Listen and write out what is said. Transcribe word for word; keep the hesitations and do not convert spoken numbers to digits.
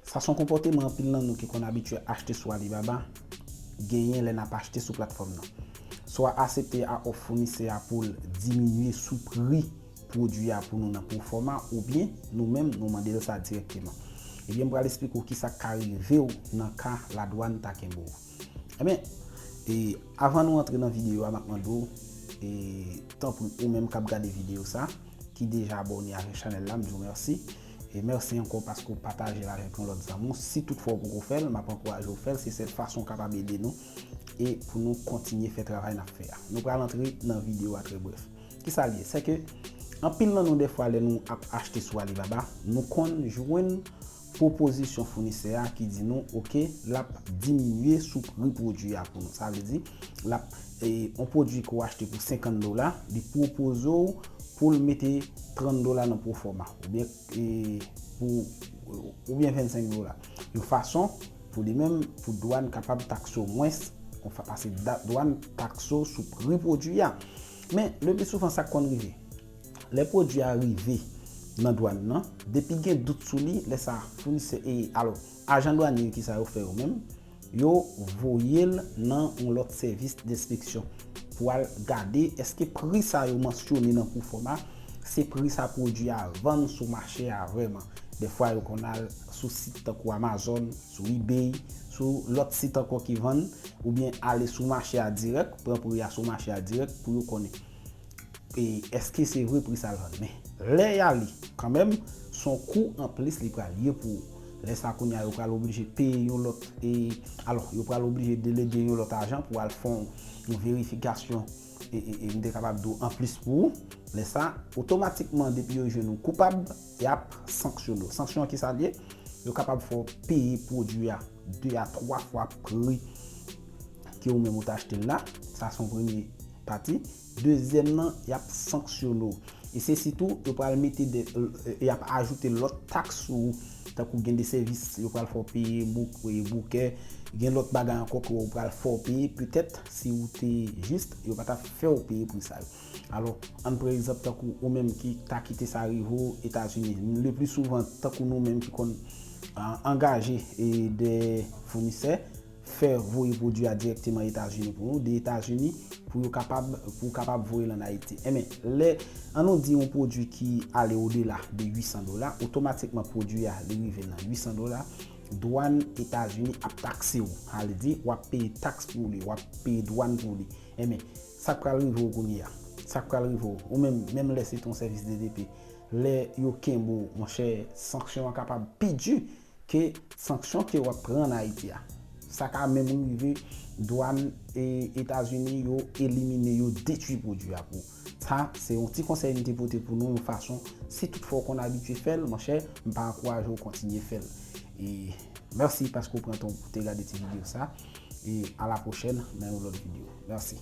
Sa se yon konpòteman anpil nan nou ki konn abitye achte sou Alibaba genyen lè n ap achte sou platfòm nan. Swa aksepte a òf founisè a pou l diminye sou pri pwodui a pou nou nan pwofòma, oubyen nou menm nou mande l sa dirèkteman. Ebyen, m pral esplike w kisa k ka rive w nan ka ladwàn ta kenbe w. Ebyen, e, avan nou antre nan videyo a, m ap mande w, e, tanpri ou menm k ap gade videyo sa, ki deja abòne avèk chanèl la, m di w mèsi. E mèsi ankò paske w pataje l avèk yon lòt zanmi w. Si toutfwa w poko fè l, m ap ankouraje w fè l. Se sèl fason w kapab ede nou e pou nou kontinye fè travay n ap fè a. Nou pral antre nan videyo a trè brèf. Kisa l ye? Se ke anpil nan nou, dèfwa, lè nou ap achte sou Alibaba, nou konn jwenn pwopozisyon founisè a ki di nou, oke, l ap diminye sou pri pwodui a pou nou. Sa vle di, l ap, e, yon pwodui ke w achte pou senkant dola, li pwopoze w pou l mete trant dola nan pwofòma, oubyen, e, pou, oubyen vennsenk dola. Yon fason pou li menm, pou dwàn kapab takse w mwens, yon fa-, paske da-, dwàn takse w sou pri pwodui a. Men, le pli souvan, sa k konn rive, lè pwodui a rive nan dwàn nan, depi gen dout sou li, lè sa founisè, e, alò, ajan dwanye yo, kisa yo fè yo menm? Yo voye l nan yon lòt sèvis denspeksyon pou al gade èske pri sa yo mansyone nan pwofòma, se pri sa pwodui a vann sou mache a vrèman. Dèfwa, yo konn al sou sit tankou Amazon, sou eBay, sou lòt sit ankò ki vann, oubyen ale sou mache a dirèk, pran pri a sou mache a dirèk pou yo konnen, e, èske se vre pri sa l vann. Men, lè y ale, kanmenm, se yon kou anplis li pral ye pou ou. Lè sa, kounye a, yo pral oblije peye yon lòt, e, alò, yo pral oblije delege yon lòt ajan pou al fè yon, yon verifikasyon, e, e, e, m te kapab di w anplis pou ou. Lè sa, otomatikman, depi yo jwenn ou koupab, y ap sanksyone w. Sanksyon an, kisa l ye? Yo kapab fè w peye pwodui a de a twa fwa pri ke ou menm ou t achte l la. Sa se yon premye pati. Dezyèm nan, y ap sanksyone w. E se sitou, yo pral mete de, e, y ap ajoute lòt taks sou ou. Tankou gen de sèvis, yo pral fè w peye bouk-, e, boukè. Gen lòt bagay ankò ke yo pral fè w peye. Petèt, si ou te jis, yo pa t ap fè w peye pri sa yo. Alò, ann pran egzanp tankou ou menm ki ta kite sa rive w Etazini. Le pli souvan, tankou nou menm ki konn, a, angaje, e, de founisè, fè voye pwodui a dirèkteman Etazini pou nou, de Etazini, pou yo kapab, pou w kapab voye l ann Ayiti. Enben, lè, ann nou di yon pwodui ki ale odela de uit san dola, otomatikman pwodui a, li rive nan uit san dola, dwàn Etazini ap takse w. Sa vle di, w ap peye taks pou li, w ap peye dwàn pou li. Enben, sa k pral rive w kounye a? Sa k pral rive w? Ou menm, menm lè se te yon sèvis D T P, lè yo kenbe w, monchè, sanksyon an kapab pi di ke sanksyon ke w ap pran ann Ayiti a. Sa ka menm rive dwàn, e, Etazini, yo elimine, yo detwi pwodui a pou ou. Sa, se yon ti konsèy m te pote pou nou, yon fason, si toutfwa w konn abitye fè l, monchè, m pa ankouraje w kontinye fè l. E mèsi paske w pran tan w pou te gade ti videyo sa. E a la pwochèn nan yon lòt videyo. Mèsi.